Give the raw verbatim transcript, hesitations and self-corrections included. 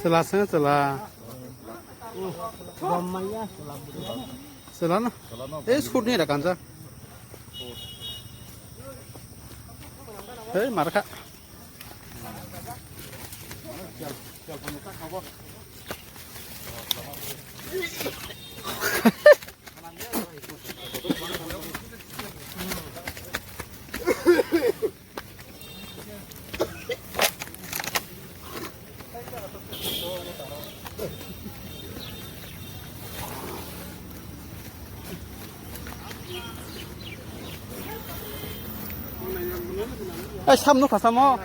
Chwla se chwla. Chwla no. Ei sut ni da kanja. Hei, mar kha. Ai, sam nukha, samo.